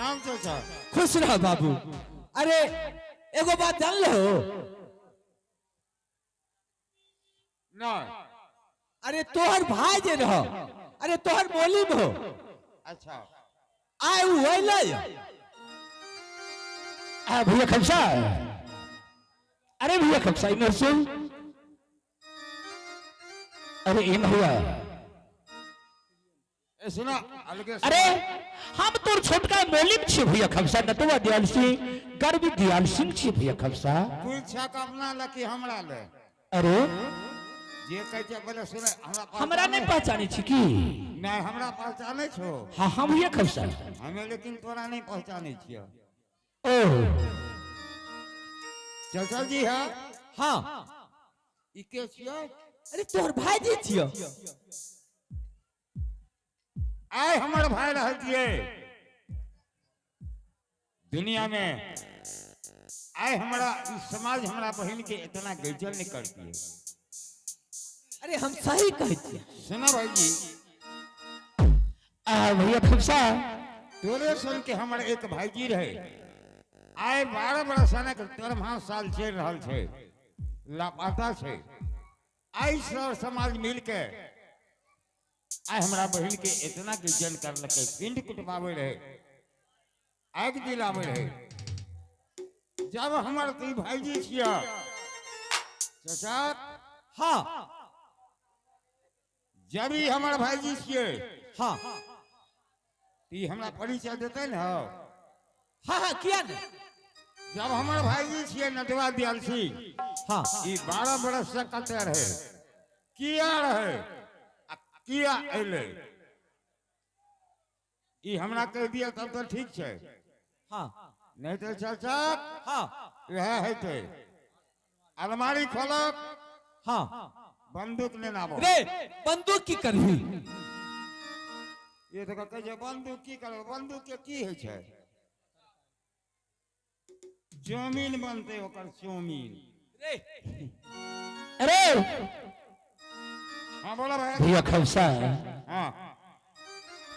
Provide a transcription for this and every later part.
प्रणाम चाचा। खुश रह बाबू। अरे एगो बात जान लो? ना। अरे तोहर भाई जे रह, अरे तोहर बोली में हो। अच्छा। आय उ अइलै। आ भैया खमसा, अरे भैया खमसा, इधर सुन। अरे इन हुआ। ए सुना अलगे। अरे हम तोर छोटका मोलिम छी भैया खमसा, नटुआ दयाल सिंह, गर्भी दयाल सिंह छी भैया खमसा। तू इच्छा का अपना ले कि हमरा ले? अरे जे कहै छै बोले, सुने हमरा। हमरा नहीं पहचाने छी की? नहीं, हमरा पहचाने छो। हाँ, हम भैया खमसा। हमें लेकिन तोरा नहीं पहचाने छियो। ओ। चाचा जी है। हाँ। ई के छियो? अरे तोहर भाई जी छियो। आय हमर भाई रहल छियै दुनिया में, आय हमरा ई समाज हमरा बहिन के इतना गजल नहीं करती है। अरे हम सही कहै छियै। सुना भाईजी। आ भैया खमसा। तोरे सुन के हमर एक भाईजी रहे, आय 12 बरस के 13 साल चल रहल छै, लापता छै। आइ सब समाज मिल के आय हमरा बहिन के इतना गजल करलकै, पिंड कुटवावे रहे, आगि दिलावे रहे। जब हमर तू भाईजी छिया चाचा। हाँ। जब ही हमर भाईजी छियै हाँ। ई हमरा परिचय देतै ने? हाँ हाँ, किया ने। जब हमर भाईजी छियै नटवा दयाल सिंह, हाँ। ई 12 बरस से कतऽ रहे, किया रहे आ किया एलै, ई हमरा कहि दिअ तब तऽ ठीक छै। हाँ। नहीं तऽ चाचा, हाँ। वएह हेतै, अलमारी खोलक, हाँ। बंदूक लेने आबो। रे बंदूक की करही? ये तऽ कहै छै बंदूक की करबै, बंदूक के की होइ छै? चाउमीन बनतै ओकर, चाउमीन। रे। अरे। हाँ, बोला भाई। भैया खमसा। हाँ।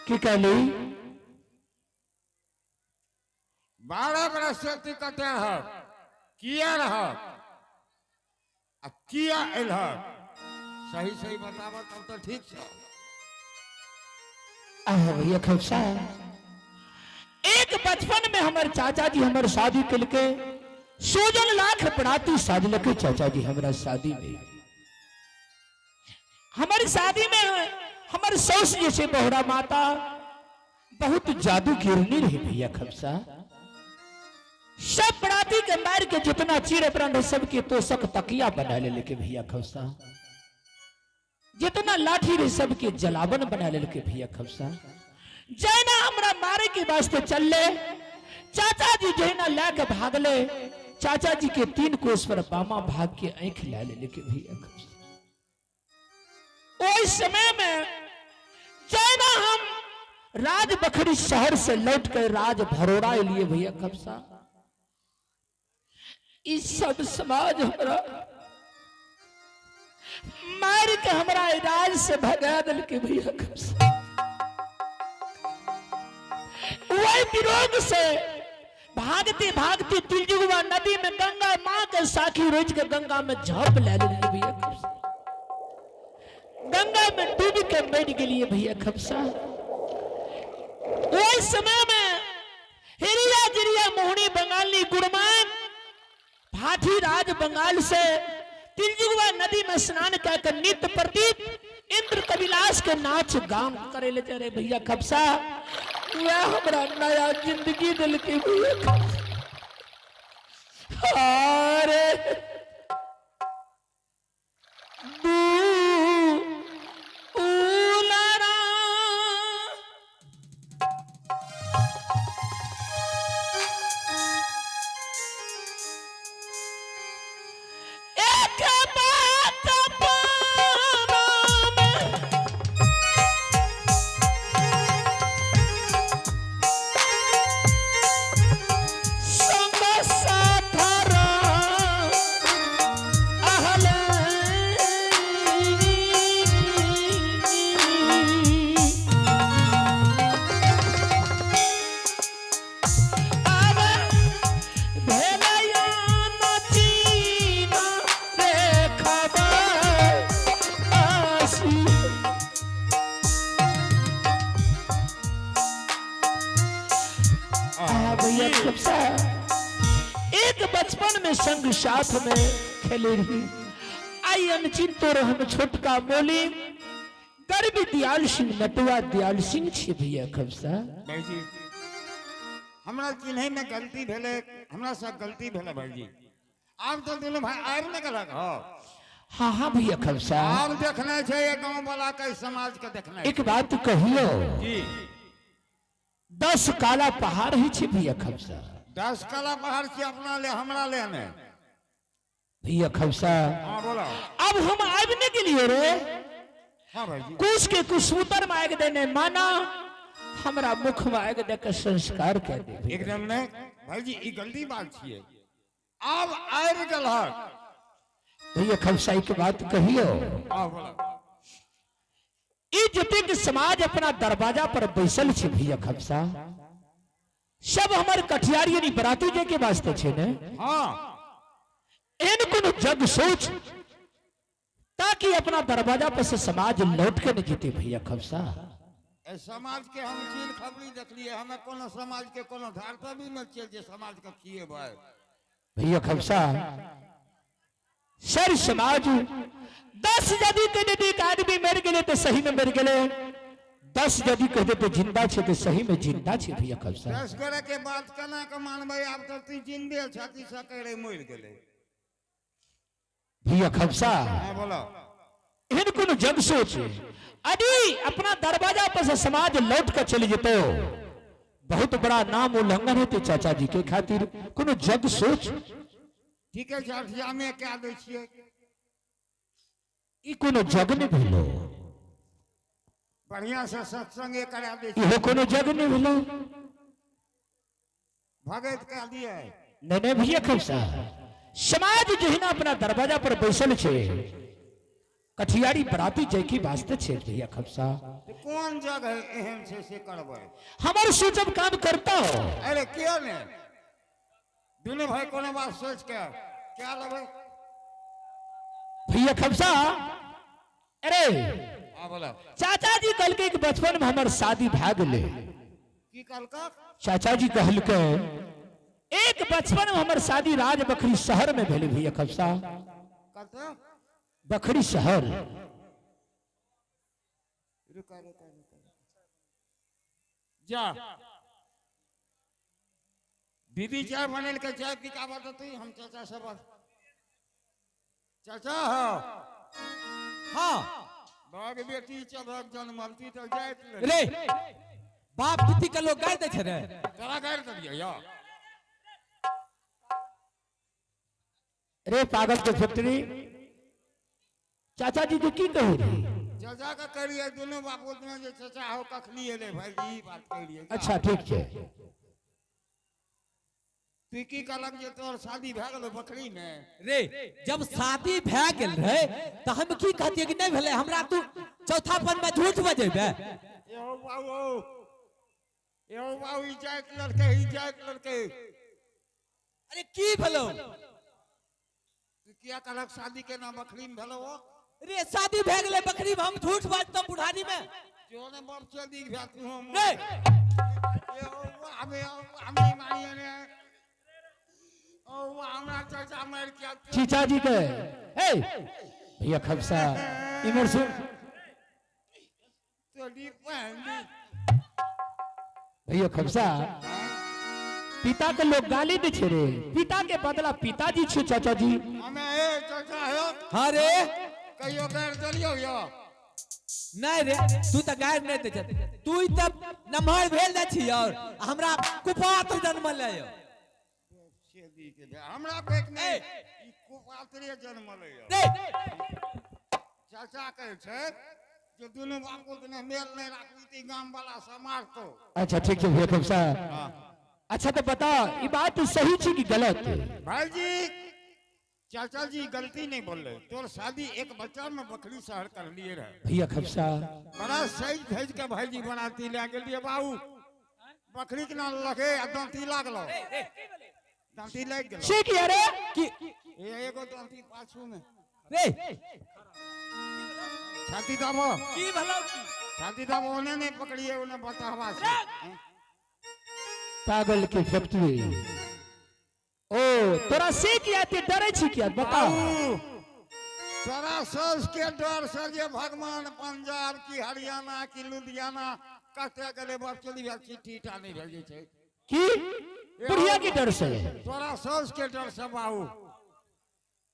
की कहली? 12 बरस से तू कतऽ रह, किया रह आ किया एलह, सही सही बताबऽ तब तऽ ठीक छै। आह भैया खमसा, एक बचपन में हमर चाचा जी हमर शादी कलके, सोजन लाख बराती साजलके चाचा जी हमरा शादी में। हमर शादी में हमर सौस जे छै बहुरा माता बहुत जादू गिरनी रही भैया खमसा। सब बराती के मार के जितना चीर अपराध रहे सबके तोशक तकिया बना ले के भैया खमसा, जितना लाठी रहे सबके जलावन बना ले के भैया खमसा। जैना हमरा मारे के वास्ते चलले, चाचा जी जैना ला के भागले, चाचा जी के 3 कोस पर बामा भाग के आंख ला ले के भैया खमसा। ओहि समय में जैना हम राज बखरी शहर से लौट कर राज भरोड़ा लिए भैया खमसा, इस सब समाज हमरा मार के हमरा राज से भगा दिल के भैया खमसा। वही विरोध से भागते भागते तिलजुगवा नदी में गंगा माँ के साखी रोज के गंगा में झप ले लिए भैया खमसा, गंगा में डूब के मर गेलिए भैया खमसा। वही समय में हिरिया जिरिया मोहनी बंगाली गुड़मान भाठी राज बंगाल से तिलजुगवा नदी में स्नान कर नित्य प्रदीप इंद्र कविलास के नाच गान करे ले चले भैया खमसा, वह हमरा नया जिंदगी दिल के भैया खमसा। अरे दू उलरा एक बात पाना में संग साथ रह। भैया खबसा, एक बचपन में संग साथ में खेले रही। आई अनचिंतो रहन छोटका मोली गर्भी दयाल सिंह नटुआ दयाल सिंह छी भैया खबसा। भाईजी, हमरा चिन्है में गलती भेलै, हमरा से गलती भेलै भाईजी। आब तो दुनू भाई आबि ने गेलक हो। हाँ हाँ भैया खबसा। आब देखना छै गांव वाला के, समाज के देखना। एक बात कहियो जी। 10 काला पहाड़ ही छी भैया खबसा। 10 काला पहाड़ छी अपना ले, हमरा ले ने। भैया खबसा। हाँ बोलो। अब हम आबि ने गेलियो रे। हाँ भाईजी। कुश के कुशूतर में आगि देने माना हमरा मुख में आगि दे के संस्कार कर दे। एकदम नहीं भाईजी, ई गलती बात छियै। आब आबि गेलहक। भैया खबसा एक बात कहियो। हाँ बोलो। ई जतेक समाज अपना दरवाजा पर बैसल छै भैया खबसा, सब हमर कठियारी यानी बराती जे के वास्ते छै ने। हाँ। एहन कोनो जग सोच ताकि अपना दरवाजा पर से समाज लौट के नहीं जीते भैया खबसा। ए समाज के हम चीन खबरी देखलिए, हमें कोनो समाज के कोनो धारता भी नहीं छियै जे समाज के खिएबै। भैया खबसा, सर समाज 10 यदि कह देते एक आदमी मर गेले तो सही में मर गेले, 10 यदि कह देते जिंदा छे तो सही में जिंदा छे भैया खबसा। 10 गोरे के बात केना के मानबै? आब तो तू जिंदे छाती से कह रहे मरि गेलै। भैया खबसा। हाँ बोलो। एहन कोनो जग सोच अभी अपना दरवाजा पर से समाज लौट कर चले जेतो, बहुत बड़ा नाम उल्लंघन हेतै चाचा जी के खातिर। कोनो जग सोच। ठीक है, अठजामे कए दै छियै। ई कोनो जग नहीं भेलो। बढ़िया से सत्संगे करा दै छियै। इहो कोनो जग नहीं भेलो। भगत कए दियै। नहीं नहीं भैया खबसा, समाज जहिना अपना दरवाजा पर बैसल छे कठियारी बराती जय की वास्ते छे भैया खबसा। कोन जगह एहन छै से करबै? हमर सोचब काम करता हो। अरे किया ने दुनू भाई कोनो बात सोच के क्या लेबै? भैया खबसा, अरे आ बोलो। चाचा जी कहलकै कि बचपन में हमर शादी भए गेलै। की कहलक? चाचा जी कहलकै एक बचपन में हमर शादी राज बखरी शहर में भेलै भैया खबसा। कतऽ? बखरी शहर। रुका रुका रुका, जा दीदी चाय बनेल के चाय पिकाबऽ तऽ तू हम चाचा से बात। चाचा हो। हाँ। बाग बेटी चलक जन्मलती तऽ जाइत रे बाप पिती के लोग गारि दै छै रे। तोरा गारि देलियै यौ। रे पागल के फैक्ट्री, चाचा जी के की कहू रे? चाचा के कहियै दुनू बाप दुनू जे चाचा हो कखनी एलै भाईजी, ई बात कहियै। अच्छा ठीक छै। तू की कहलक जे तोहर शादी भए गेलो बकरी में? रे जब शादी भए गेल रहे तऽ हम की कहतियै कि नहि भेलै हमरा? तू चौथापन में झूठ बजेबे? एहो बाबू, एहो बाबू, ई जाइत लड़के, ई जाइत लड़के। अरे की भेलौ? तू किया कहलक शादी के नाम बकरी में भेलो? ओ रे शादी भए गेलै बकरी में, हम झूठ बाजतौ बुढ़ारी में? जो ने बाप चल दी भए तू हम। रे एहो हमें हमें मारिए ने ओ हमरा चाचा मार के चीचा जी के ए भैया खबसा, इमर सुन। तोरी बहन। भैया खबसा, पिता के लोग गाली दे छे रे, पिता के बदला पिताजी छे चाचा जी। हमें ए चाचा हो। हाँ रे। कहियो गारि देलियौ यौ? नहीं रे, तू तऽ गारि नहि दै छै, तू ई तऽ नमहर भेल जाइ छी और हमरा कुपात्र जन्मल यौ। छेदी के बे, हमरा पेट में ए। ई कुपात्रे जन्मल यौ। रे चाचा कहै छै जे दुनू बाप ने मेल नहीं राखबी तऽ ई गाम वाला समाज तो। अच्छा ठीक छै भैया खबसा। अच्छा तो बता, ई बात सही छै कि गलत? भाईजी, चाचा जी गलती नहीं बोल रहे, तोर शादी एक बच्चा में बकरी शहर कर लिए रहे। भैया खबसा। बड़ा सही धज के भाईजी बनाती ले गेलिए बाबू, बकरी के नाम लगे आ दांती लागलो, दांती लागि गेलो। से की अरे की? ए एगो दांती पाछू में। रे छाती दाबो। की भेलौ की? छाती दाबो, ओने नहीं पकड़िए, ओने बताहवा से। पागल के फैक्ट्री। ओ तोरा से किया ते डरे छी किया बताओ? बाबू, तोरा साउस के डर से जे भगवान पंजाब की हरियाणा की लुधियाना कते गेलै, बचली चिट्ठी टा नहि भेजै छै। की बुढ़िया के डर से? तोरा साउस के डर से बाबू।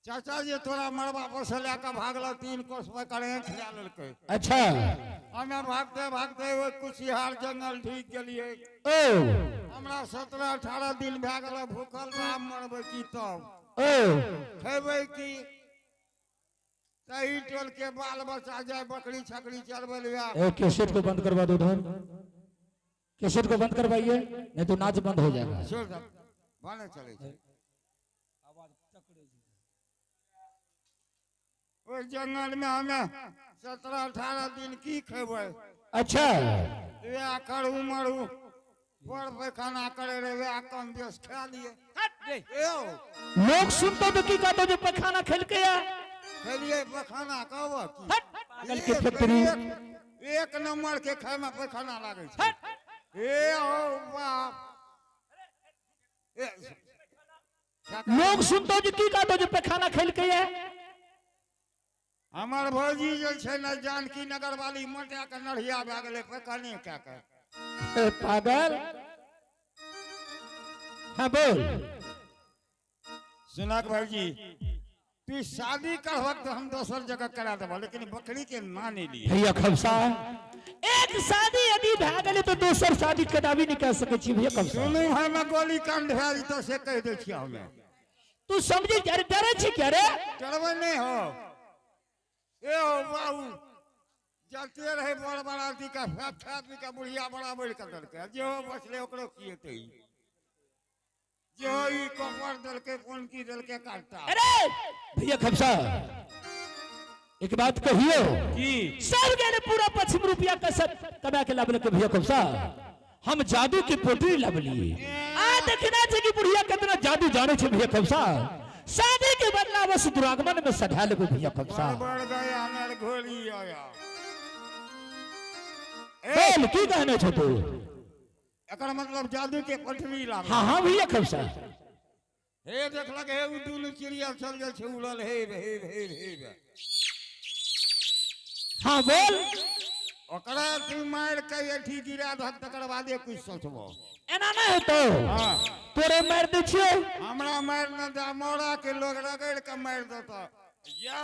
चाचा जे तोरा मरबा पर से लए कऽ भागल, 3 कोस पर करेंट लए लेलकै। हमे भागते भागते ओहि कुशिहार जंगल ढुकि गेलियै। हमरा 17-18 दिन भए गेल भूखल। आब मरबै की तब? खेबै की? तही टोल के बाल बच्चा जाय बकरी छकरी चरबै लए। ए, कैसेट को बंद करवा दो उधर। कैसेट को बंद करवाइए, नहीं तो नाच बंद हो जाएगा। छोड़ दे, भने चलै छै। ओहि जंगल मे हमे 17-18 दिन की खेबै? वएह करू मरू बड़ पैखाना करे रहे, वएह कम बेस खा लिए। यौ। लोग सुनतो तो की कहतो जे पैखाना खेलके या? खेलिए पैखाना, कहब की? पागल के फैक्ट्री। एक नंबर के खाय में पैखाना लागै छै। ए हो बाप ए, लोग सुनतो जे की कहतो जे पैखाना खेलके या? हमर भौजी जे छै ने, जानकी नगर वाली, मोटा के नढ़िया भए गेलै पैखाने कए के। ए पागल, हाँ बोल। सुनक भौजी, तू शादी करबक तऽ हम दोसर जगह करा देबो, लेकिन बकरी के ना नहीं लिए। भैया खमसा, एक शादी यदि भए गेलै तो दोसर शादी कदापि नहीं कर सकै छी भैया खमसा। सुनू, भाई गोली कांड भए जेतौ, से कहि दै छियै हमे। तू समझे? अरे डरे छी क्या रे? डरबै नहि हो। ए हो बाबू, जते रहे बड़ बराती का खा पी के बुढ़िया बराबर कर देलकै। जे हो बचलै ओकरो की हेतै? जे हो ई कपर देलकै, कोन की देलकै काटता। अरे भैया खमसा, एक बात कहियो? की? सब गेले पूरा पश्चिम, रुपया का सब कमा के लाबले के भैया खमसा, हम जादू की पोटरी लाबलिए। आ देखना छै कि बुढ़िया कितना जादू जाने छै। भैया खमसा, शादी के बदला बस दुरागमन में सधा लेबे भैया खमसा। बड़ गया नर घोड़ी आया ए। बोल, की कहने छौ तू? एकर मतलब जादू के पटरी लाबे? हाँ, भैया खमसा। हे, देखलक हे, उ दुनू चिड़िया चल जाइ छै उड़ल, हे हे हे हे। हाँ बोल। ओकरा तू मारि के एठी गिरा दहक, तकर बादे कुछ सोचबो। एना नहीं हेतौ। तोरे मारि दै छियौ। हमरा मारि न दे, मौरा के लोग रगड़ के मारि देता। या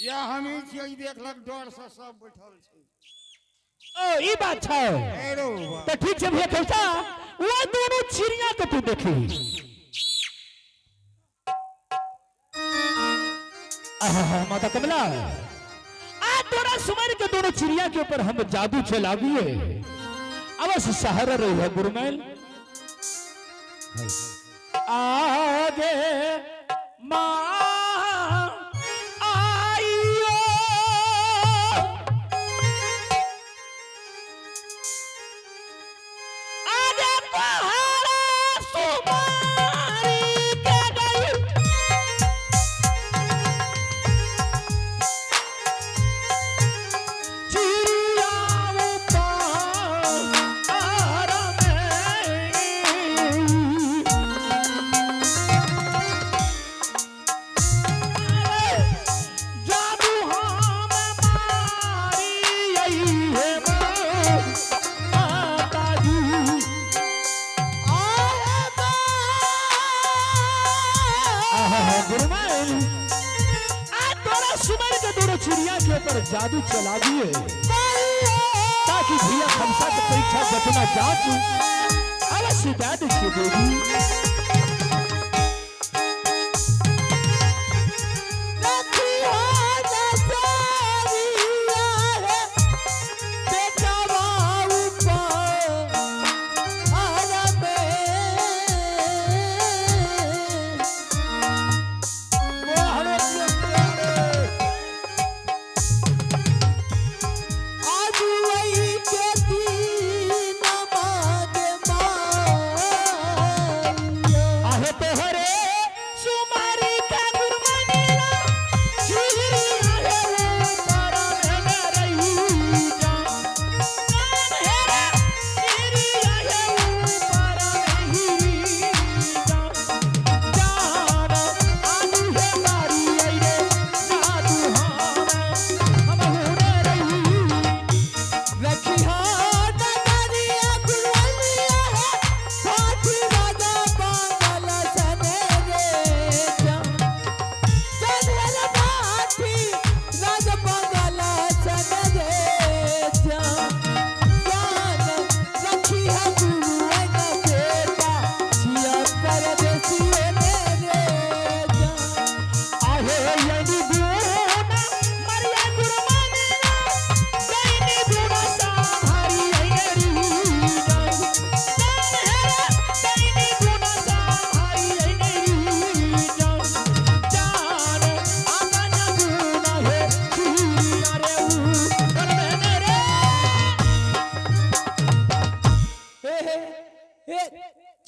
या हमही छियै, देखलक डर से सब बैठल छै। ओ ई बात छै? हे रौ बा। तऽ ठीक छै भैया खमसा, वो दोनों चिड़िया के तू देखी। आहा, माता कमला, आ तोरा सुमर के दोनों चिड़िया के ऊपर हम जादू चलाबिए। अवश्य शहर रही है गुरुमैल आगे माँ आइयो। आगे पहाड़ा सुमारी के गई। चिड़िया ऊपर में जादू हम मारी है माता जी। आहा, गुरुमैल, आ तोरा सुमर के दोनों चिड़िया के ऊपर जादू चला दिए, ताकि भैया खमसा के परीक्षा बचना जांच अवश्य दे दै छियै देवी। मोहरे प्यारे। आज वही के दिन मागे माई।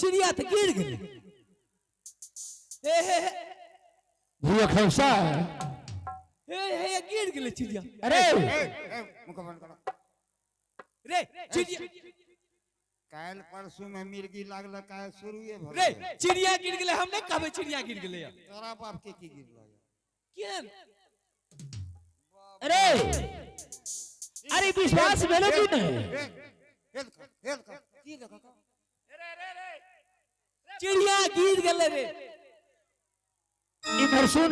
चिड़िया तऽ गिर गेलै। हे हे हे। भैया खमसा। हे हे, गिर गेलै चिड़िया। अरे। ए ए, मुख बंद करो। रे चिड़िया। काल्हि परसू में मिर्गी लागल, काल्हि शुरुए भऽ रे गेलै। चिड़िया गिर गेलै, हम नहि कहबै चिड़िया गिर गेलै। तोरा बाप के की गिरलो? केहन? अरे अरे, विश्वास भेलो कि नहीं? हे हे देख, हे देख, की देख? चिड़िया गिर गेलै रे। इधर सुन,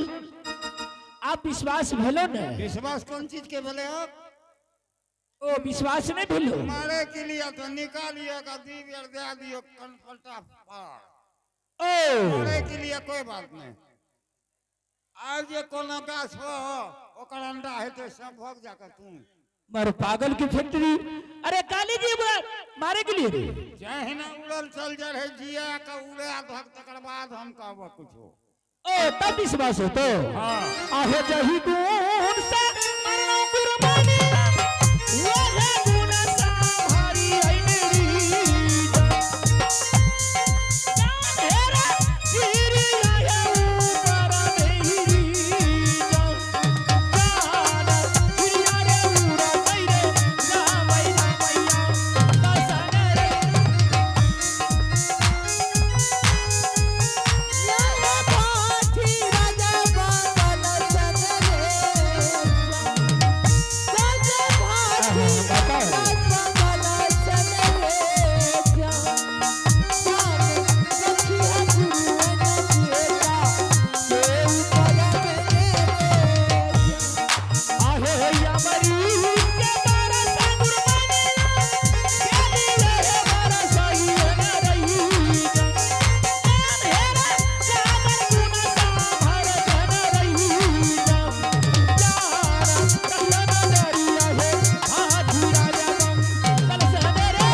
आप विश्वास भेलो ने? विश्वास कोन चीज के भेलै हो? ओ विश्वास नहीं भेलो? मारे के लिए तो निकालियो का दी बेर दे दियो कनपल्टा पार। ओ। मारे के लिए कोई बात नहीं। आज जे कोनो गाछ हो, ओकर अंडा हेतै सब भोग जाकर तू। मर पागल की फैक्ट्री। अरे काली जी, बुला मारे के लिए रे? जहिना उड़ल चल जा रहे जिया के उड़े धक, तकर बाद हम कहब कुछो। ओ, तब विश्वास हो तो। हाँ। आहे जही गुण से मरनो गुरमानी, वह गुण संहारी आई मेरी जान। हेरा चिड़िया है ऊपर मेरी जान। जान चिड़िया रे उड़ा रे रामै रामैया दसन रे। पाठी राजा बाबल सन रे, राजा भाठी राजा बाबल सन रे, जान रखिया गुरुअन चेला के ऊपर मेरे। आहे यमरी के बरस गुरमानी, के रहे बरस ही न रही जान। हेरा सामर गुण संभर जन रही जान। जान रहिया दरिया हे हाथी राजा बंगल सदरे।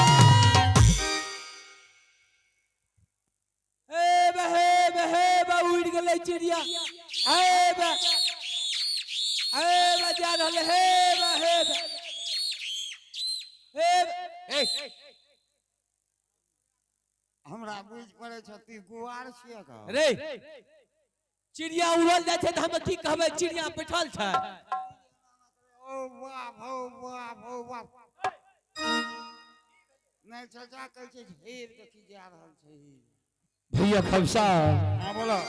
हे बे हे बे हे बे, उड़ि गेलै चिड़िया। हे बे हे बे, जा रहलै। हे बे हे बे हे बे। ए, हमरा बुझि पड़ै छ तू गुआर छियै का। रे चिड़िया उड़ल जाइ छै तऽ हम की कहबै? चिड़िया बैठल छै। ओ बाप, ओ बाप, ओ बाप। नहि चाचा, कहै छै झेर के की जा रहल छै ई। भैया खमसा। हाँ, बोलो।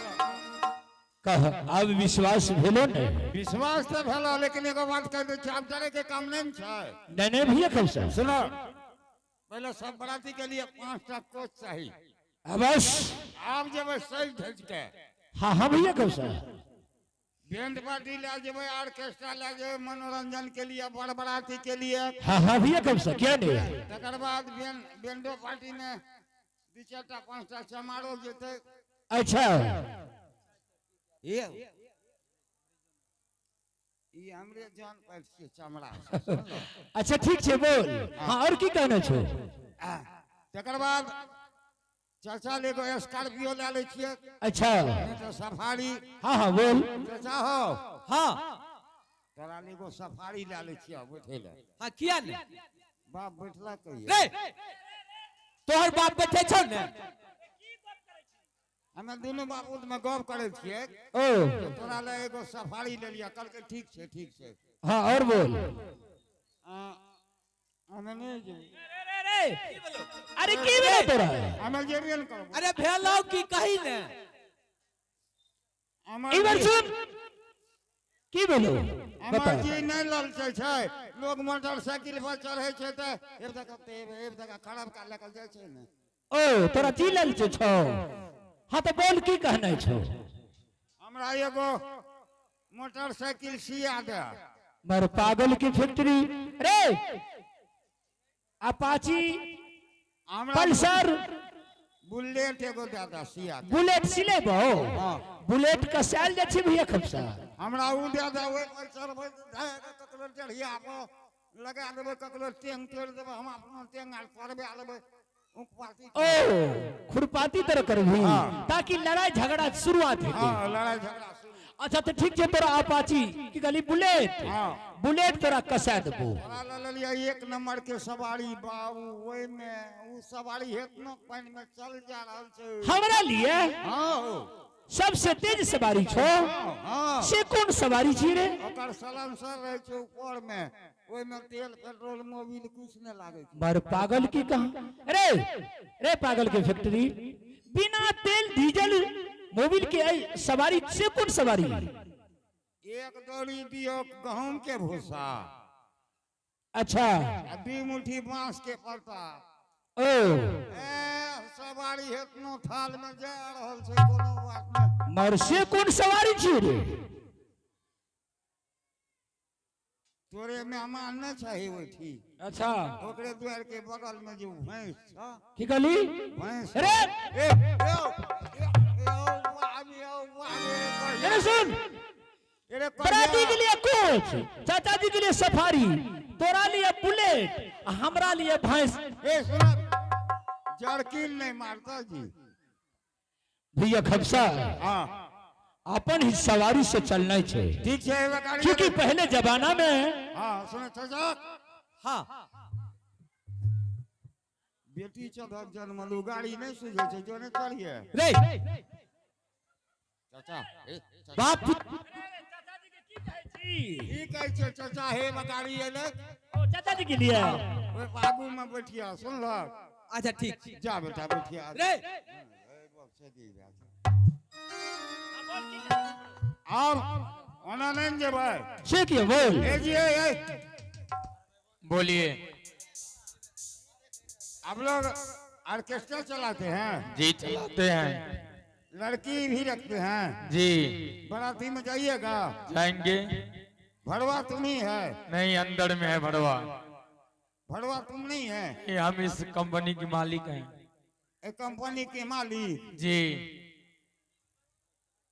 कह, अब विश्वास भेलो ने? विश्वास तऽ भेलो, लेकिन एगो बात कह दै छी, आब डरे के काम नहि ने छै। नहीं नहीं भैया खमसा। सुनो, पहले सब बराती के लिए 5टा कोच चाही। बस। आब जेबै सज धज के। हाँ हाँ भैया खमसा। बैंड पार्टी ले जेबै, ऑर्केस्ट्रा ले जेबै मनोरंजन के लिए, बर बराती के लिए। हाँ हाँ भैया खमसा, क्या नहीं। तकर बाद बैंडो पार्टी में दू चारिटा 5टा चमारो जेतै। अच्छा। ये ई हमरे जान पाइप छियै चमड़ा से, सुनलो? अच्छा, ठीक छै, बोल। हाँ, और की कहना छै? तकर बाद चाचा ले एगो स्कॉर्पियो लए लै छियै। अच्छा। नहि तऽ सफारी। हाँ हाँ, बोल। चाचा हो। हाँ। तोरा ले एगो सफारी लए लै छियै बैठे लए। हाँ, किया ने। बाप बैठला कहियो? रे तोहर बाप बैठे छौ ने। हमे दुनू बाबू में गप करै छियै। ओ। तोरा ले एगो सफारी ले लिया, कहलकै ठीक छै, ठीक छै। हाँ, और बोल। हमे नहि जेबै। रे अरे, की भेलो तोरा? हमे जेबे ने करबो। अरे भेलौ की, कही ने। हमर इधर सुन, की भेलो? हमर बता। जी नहि ललचै छै। लोग मोटरसाइकिल पर चढ़ै छै तऽ एक जगह एक जगह खराब कार लऽ कऽ जाइ छै ने। ओ, तोरा जी ललचै छौ? हाँ, तो बोल, की कहना छौ? हमरा एगो मोटरसाइकिल सिया दे। मर पागल की फैक्ट्री रे अपाची। हमरा पल्सर। बुलेट एगो दे दे सिया के। बुलेट सिलेबो? हाँ। बुलेट कसायल जाइ छै भैया खमसा। हमरा उ दे दे, ओहि पर चढ़बै तऽ धए कऽ ककरो चढ़िया पर लगा देबै, ककरो टेंग तोड़ि देबै, हम अपनो टेंग आर तोड़बा लेबै ऊख पाती। ओ, खुरपाती तरह करबी? हाँ। ताकि लड़ाई झगड़ा शुरुआत हेतै। हाँ, लड़ाई झगड़ा शुरू। अच्छा तो ठीक छै तोरा अपाची की कहली बुलेट। हाँ। बुलेट तोरा कसा देबो। तोरा लऽ लेलियै एक नंबर के सवारी बाबू, ओहिमे ओ सवारी हेतनो पानि में चल जा रहल छै। हमरा लिए हाँ हो। सबसे तेज सवारी छो। हाँ। से कोन सवारी छी रे? ओकर सलेंसर रहै छै ऊपर में, ओहिमे तेल पेट्रोल मोबिल कुछ नहि लागै छै। मर पागल की कहा रे, रे पागल के फैक्ट्री, बिना तेल डीजल मोबिल के ऐ सवारी से कोन सवारी? एक दौरी दियो गहूम के भूसा। अच्छा। आ 2 मुट्ठी बांस के पत्ता। ओ। ए सवारी हेतनो थाल में जा रहल छै, कोनो बात नहि। मर से कोन सवारी छी रे? तोरे मेहमान नहि चाही ओहिठी। अच्छा। ओकरे दुआर के बगल में जो भैंस छ। की कहली? भैंस। रे। ए, ए, औ, ए, ए, औ, बाबी, औ, बाबी, अरे सुन। अरे बराती के कहिया? लिए कोच, चाचा जी के लिए सफारी, तोरा लिए बुलेट, आ हमरा लिए भैंस। ए सुन, जरकिन नहीं मारता जी। भैया खबसा। हाँ। अपन ही सवारी से चलना छे। ठीक है, एगो गाड़ी क्योंकि पहले जमाना में। हाँ, सुनो चाचा। हाँ। बेटी चौदह जन्मलू गाड़ी नहीं सुझे छे, जो नहीं चढ़िए। रे। चाचा, ए, चाचा। बाप। की कहै छै चाचा, हे गाड़ी एलै। चाचा जी के लिए। ओहि आगू में बैठिया, सुनलक? अच्छा ठीक। जा बेटा बैठिया। रे। और ओना नहीं जेबै। से की बोल? ए जी, ए, ए। बोलिए। आप लोग ऑर्केस्ट्रा चलाते हैं? जी चलाते हैं। लड़की भी रखते हैं? जी। बाराती में जाइएगा? जाएंगे। भरवा तुम ही है? नहीं, अंदर में है भरवा। भरवा तुम नहीं है? नहीं, हम इस कंपनी के मालिक हैं। एक कंपनी के मालिक? जी।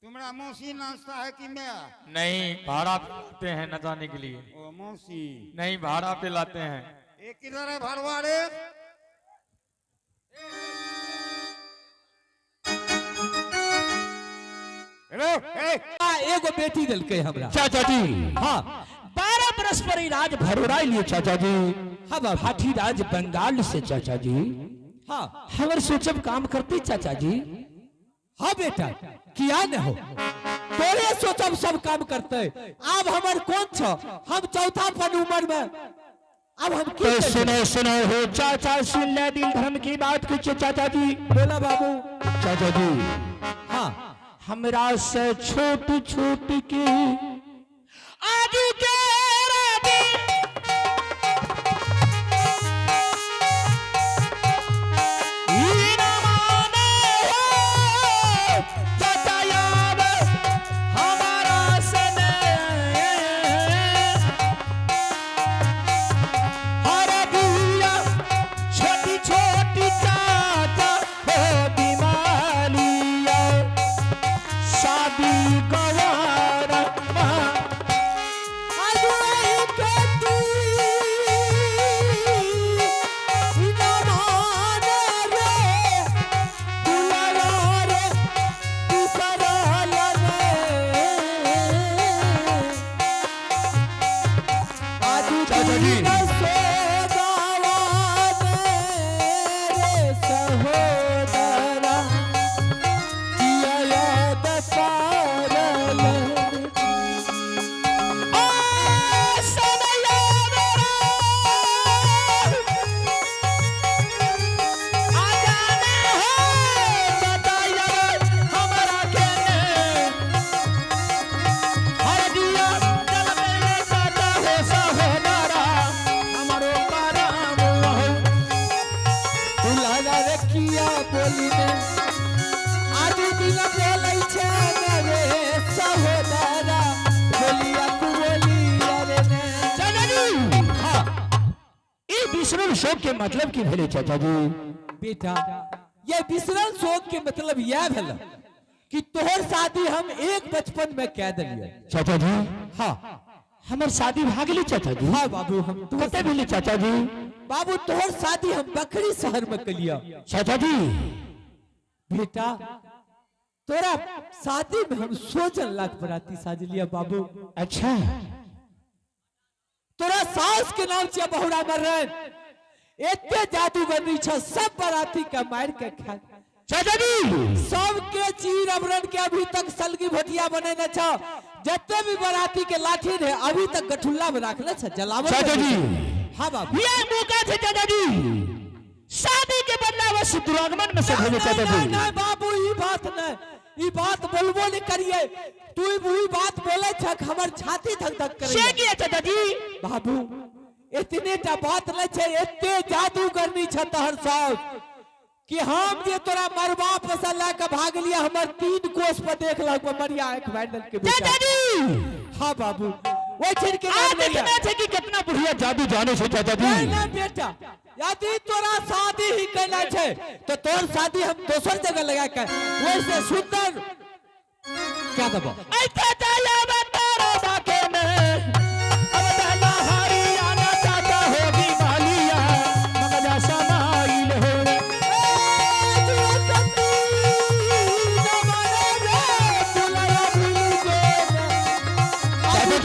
तुम्हारा मौसी नाचता है कि मैं? नहीं, भाड़ा पे लाते हैं नचाने के लिए। ओ मौसी। नहीं, भाड़ा पे लाते हैं। एक किधर है भरवा रे? हेलो, ए। आ, एगो बेटी देलकै हमरा। चाचा जी। हाँ। 12 बरस पर ही राज भरोराई लिए चाचा जी। हाँ बाबू। हाथी राज बंगाल से चाचा जी। हाँ। हमर सोचब काम करती चाचा जी। हाँ बेटा, किया न हो, तोरे सोचब सब काम करते। अब हमर कौन छ, हम चौथा पन उम्र में, अब हम की तो करिए? सुनो सुनो हो चाचा, सुन ले दिल धर्म की बात कुछ चाचा जी। बोला बाबू। चाचा जी। हाँ। हमरा से छोट छोट के आज के रात छोटी छोटी चाचा हो बीमारिया शादी गवार। चाचा जी। बोली ने आदि दिन बोलै छै ने रे सहोदरा, बोलिया कु बोलिया रे ने। चाचा जी। हाँ। ई विष्णु शोक के मतलब की भेले चाचा जी? बेटा, ये बिसरल शोक के मतलब यह भेल कि तोहर शादी हम एक बचपन में कह दिलियै। चाचा जी। हाँ। हमर शादी भागली चाचा जी? हाँ बाबू, हम तोहर कते भेली चाचा जी? बाबू, तोहर शादी हम बकरी शहर में कलिया। चाचा जी। बेटा। तोरा शादी में हम सोचन लाख बराती साज लिया बाबू। अच्छा। तोरा सास के नाम छिया बहुरा मर्रन, एते जादूगरनी छ, सब बराती के मार के खा। चाचा जी, सबके चीर अवरण के अभी तक सलगी भटिया बनेने छ, जते भी बराती के लाठी रहे अभी तक गठुल्ला में राखले छ, जलावन। चाचा जी। हाँ बाबू। ये मौका थे चाचा जी, शादी के बदला बस दुरागमन में सधेले चाचा नहीं जी। नहीं बाबू, ई बात नहीं, ई बात बोलबो नहीं करिए। तू ई बात बोले छ, हमर छाती धक धक करे। से किया चाचा जी? बाबू, इतने टा बात नहीं छे, एते जादूगरनी छ तहर साउस कि हम जे तोरा मरबा पैसा ला के भाग लिया, हमर 3 कोस पर देख लग मरिया एक बैडल के बेटा। चाचा जी। हाँ बाबू, ओइ छिन के आ नाम ले लिया। देखना छे कि कितना बढ़िया जादू जाने छे चाचा जी। नहीं नहीं बेटा, यदि तोरा शादी ही कैला छे तो तोर शादी हम दोसर जगह लगा के वैसे सुंदर क्या दबो। ऐसा चाला बतारो बाके में अब दहला हरियाणा चाचा होगी मालिया मगजा समाइल हो। चाचा जी।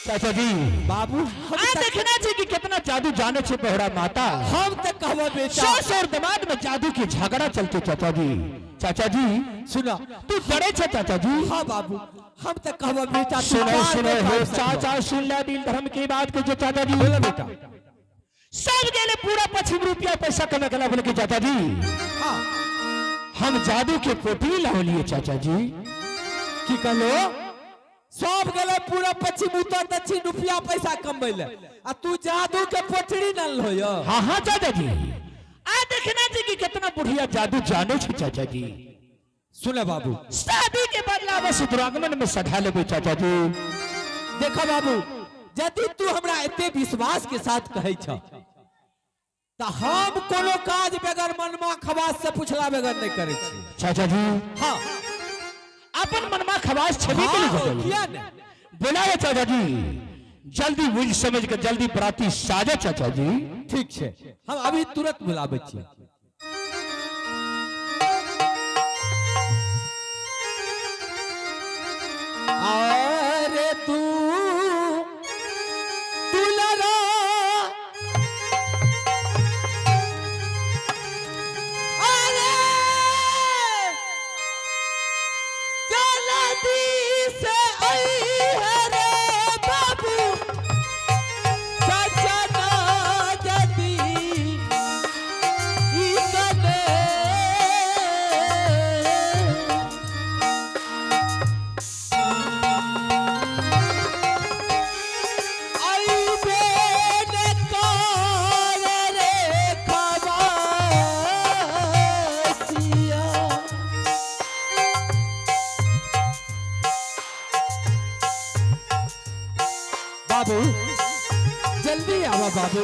चाचा जी। बाबू, हम आ देखना छे कि कितना जादू जाने छे बहरा माता। हम तक कहबो बेटा। सास और दामाद में जादू की झगड़ा चलते चाचा जी। चाचा जी, सुना। तू डरे छे चाचा जी? हाँ बाबू, हम तक कहबो बेटा, तू सुनो बार सुनो में हो पास सकबो। चाचा, सुन ले दिल धर्म की बात के जो चाचा जी। बोला बेटा। सब गेले पूरा पश्चिम रुपया पैसा कमा के बोले कि चाचा जी, हाँ। हम जादू के पोटली लाओ लिए चाचा जी। की कहलो? सब गेले पूरा पश्चिम उत्तर दक्षिण रुपया पैसा कमबै ले आ तू जादू के पोटरी न लो यो। हाँ हाँ चाचा जी, आ देखना जी कि कितना बढ़िया जादू जाने छे चाचा जी। सुने बाबू, शादी के बदला बस दुरागमन में सधा लेबे चाचा जी। देखो बाबू, यदि तू हमरा एते विश्वास के साथ कहै छ त हम कोनो काज बगैर मनमा खवास से पूछला बगैर नहीं करै छी। चाचा जी। हाँ। अपन मनमा खवास छवि के हाँ, लिए चाचा जी। किया ने? बुलाओ चाचा जी, जल्दी बुझ समझ के जल्दी बराती साजे चाचा जी। ठीक छे, हम अभी तुरंत बुलाबै छी। अरे तू दुलरा अरे जल्दी से आई है रे बाबू, चाचा ना जदी ई कने। आई बेन कार रे खवासिया। बाबू, जल्दी आवा बाबू।